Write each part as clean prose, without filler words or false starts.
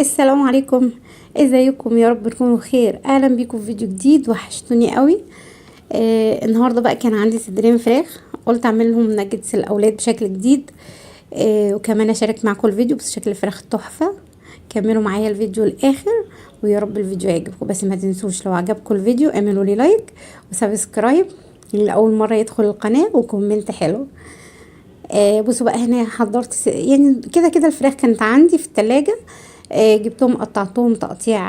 السلام عليكم، ازيكم؟ يا رب تكونوا بخير. اهلا بيكم في فيديو جديد. وحشتوني قوي. النهارده بقى كان عندي صدرين فراخ، قلت اعمل لهم ناجتس الاولاد بشكل جديد، وكمان اشارك معاكم الفيديو. بس شكل الفراخ تحفة. كملوا معايا الفيديو الاخر ويا رب الفيديو يعجبكم. بس ما تنسوش لو عجبكم الفيديو اعملوا لي like و subscribe اللي اول مرة يدخل القناة، و comment حلو. بصوا بقى هنا حضرت يعني كده كده الفراخ كانت عندي في التلاجة، جبتهم قطعتهم تقطيع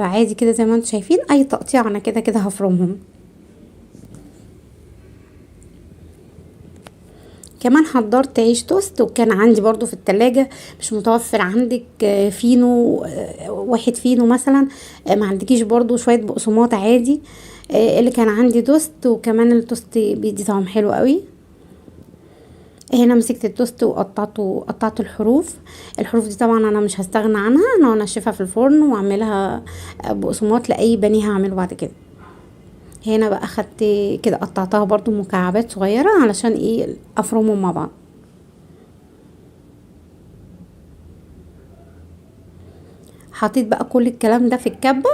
عادي كده زي ما انتم شايفين، اي تقطيع انا كده كده هفرمهم. كمان حضرت عيش توست وكان عندي برضو في التلاجة، مش متوفر عندك فينو، واحد فينو مثلا، ما عندكيش برضو شوية بقسماط عادي، اللي كان عندي توست، وكمان التوست بيدي طعم حلو قوي. هنا مسكت التوست وقطعته، قطعت الحروف. الحروف دي طبعا انا مش هستغنى عنها، انا هنشفها في الفرن واعملها بقسماط لاي بانيه هعمله بعد كده. هنا بقى اخدت كده قطعتها برضو مكعبات صغيرة علشان ايه افرمهم مع بعض. حطيت بقى كل الكلام ده في الكبة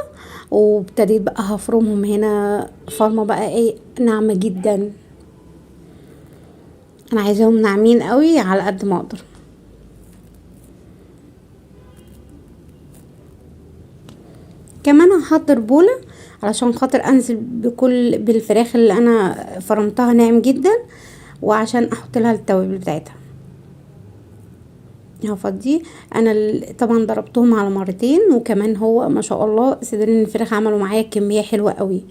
وابتديت بقى هفرمهم هنا فرمة بقى ايه ناعمة جدا، انا عايزاهم ناعمين قوي على قد ما اقدر. كمان هحضر بولة علشان خاطر انزل بالفراخ اللي انا فرمتها ناعم جدا، وعشان احط لها التوابل بتاعتها. هفضيه. انا طبعا ضربتهم على مرتين، وكمان هو ما شاء الله صدرين الفراخ عملوا معايا كمية حلوة قوي.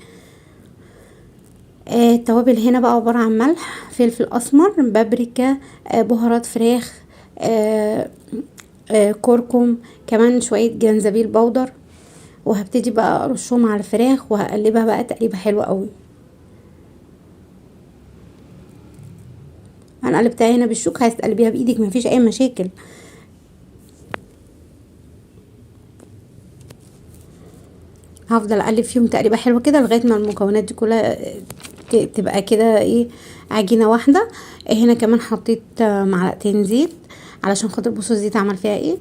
التوابل هنا بقى عبارة عن ملح، فلفل اسمر، بابريكا، بهارات فراخ، كركم، كمان شوية جنزبيل بودر. وهبتدي بقى ارشهم على الفراخ وهقلبها بقى تقليبه حلوة قوي. انا قلبتها هنا بالشوك، عايز تقلبيها بايدك مفيش اي مشاكل. هفضل اقلب فيهم تقليبه حلوة كده لغاية ما المكونات دي كلها تبقى كده ايه عجينه واحدة. هنا كمان حطيت معلقتين زيت علشان خاطر بصوا الزيت عمل فيها ايه،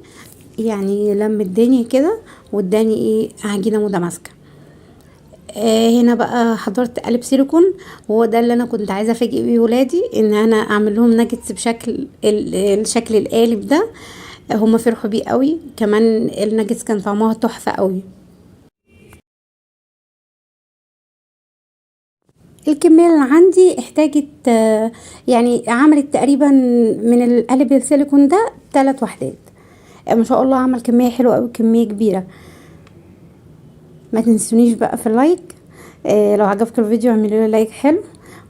يعني لم الدنيا كده واداني ايه عجينه متماسكة. هنا بقى حضرت قالب سيليكون، وهو ده اللي انا كنت عايزه افاجئ بيه ولادي، ان انا اعمل لهم ناجتس بشكل الشكل القالب ده. هما فرحوا بيه قوي، كمان الناجتس كان طعمها تحفة قوي. الكمية اللي عندي احتاجت، يعني عملت تقريبا من القالب السيليكون ده 3 وحدات. ما شاء الله عمل كمية حلوة قوي، كمية كبيرة. ما تنسونيش بقى في ال like، لو عجبكم الفيديو اعملوا لي like حلو،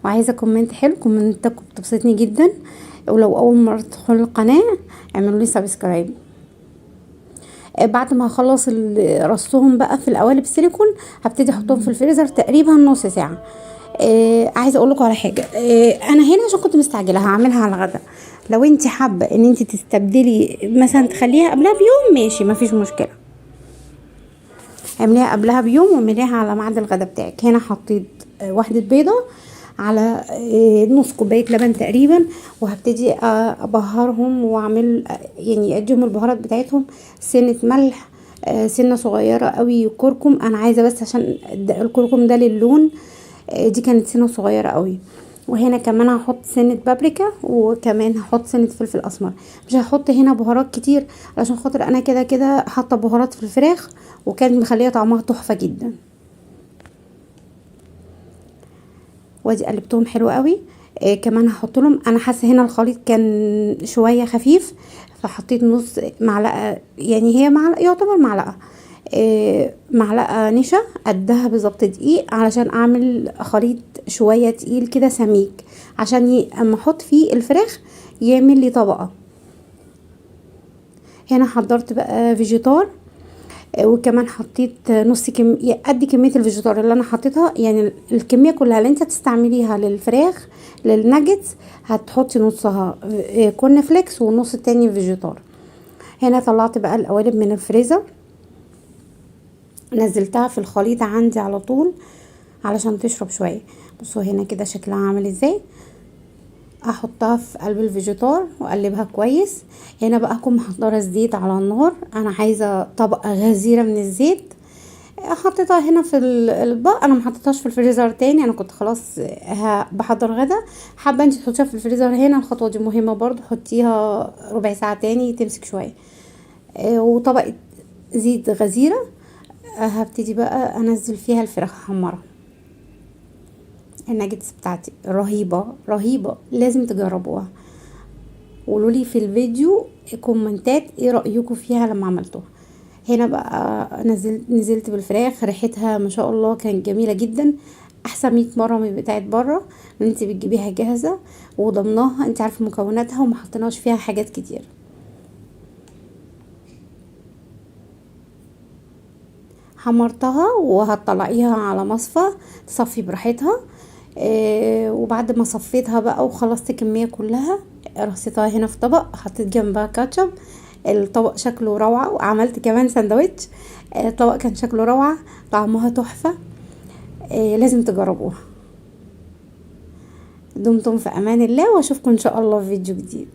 وعايزه comment حلو، كومنتاتكم بتبسطني جدا. ولو اول مرة تدخلوا القناة اعملوا لي subscribe. بعد ما هخلص رصهم بقى في القوالب السيليكون هبتدي احطهم في الفريزر تقريبا نص ساعة. عايزه اقول لكم على حاجة، انا هنا عشان كنت مستعجلة هعملها على الغدا. لو انت حابة ان انت تستبدلي مثلا تخليها قبلها بيوم ماشي مفيش مشكلة، اعمليها قبلها بيوم واعمليها على ميعاد الغدا بتاعك. هنا حطيت واحدة بيضة على نص كوباية لبن تقريبا، وهبتدي ابهرهم واعمل، يعني اديهم البهارات بتاعتهم، سنة ملح، سنة صغيرة قوي كركم، انا عايزه بس عشان الكركم ده للون، دي كانت سنة صغيرة قوي. وهنا كمان هحط سنة بابريكا، وكمان هحط سنة فلفل اسمر. مش هحط هنا بهارات كتير علشان خاطر انا كده كده حاطه بهارات في الفراخ، وكانت مخليه طعمها تحفة جدا. وادي قلبتهم حلو قوي. كمان هحط لهم، انا حاسه هنا الخليط كان شوية خفيف، فحطيت نص معلقه، يعني هي معلقه يعتبر معلقه، معلقه نشا قدها بالظبط دقيق، علشان اعمل خليط شوية تقيل كده سميك، عشان اما احط فيه الفراخ يعمل لي طبقه. هنا حضرت بقى فيجيتار، وكمان حطيت نص قد كمية الفيجيتار اللي انا حطيتها، يعني الكمية كلها اللي انت هتستعمليها للفراخ للناجتس هتحطي نصها، corn flakes والنص التاني فيجيتار. هنا طلعت بقى القوالب من الفريزر، نزلتها في الخليط عندي على طول علشان تشرب شوية. بصوا هنا كده شكلها عامل ازاي. هحطها في قلب الفيجيتار واقلبها كويس. هنا بقى هكون محضرة الزيت على النار، انا عايزه طبقه غزيرة من الزيت. حطيتها هنا في الاطباق، انا ما حطيتهاش في الفريزر تاني، انا كنت خلاص بحضر غدا. حابة انت تحطيها في الفريزر هنا، الخطوة دي مهمة برضو، حطيها ربع ساعة تاني تمسك شوية. وطبقه زيت غزيرة. هبتدي بقى انزل فيها الفراخ احمرها. الناجتس بتاعتي رهيبة رهيبة، لازم تجربوها. قولولي في الفيديو كومنتات ايه رايكم فيها لما عملتوها. هنا بقى نزلت بالفراخ، ريحتها ما شاء الله كانت جميلة جدا، احسن 100 مرة من بتاعت بره اللي انت بتجيبيها جاهزة، وضمناها انت عارفه مكوناتها وما حطيناش فيها حاجات كتير. حمرتها وهتطلعيها على مصفى تصفي براحتها. وبعد ما صفيتها بقى وخلصت الكمية كلها، رصيتها هنا في طبق، حطيت جنبها كاتشب. الطبق شكله روعه، وعملت كمان سندوتش. الطبق كان شكله روعه، طعمها تحفة. لازم تجربوها. دمتم في امان الله، واشوفكم ان شاء الله في فيديو جديد.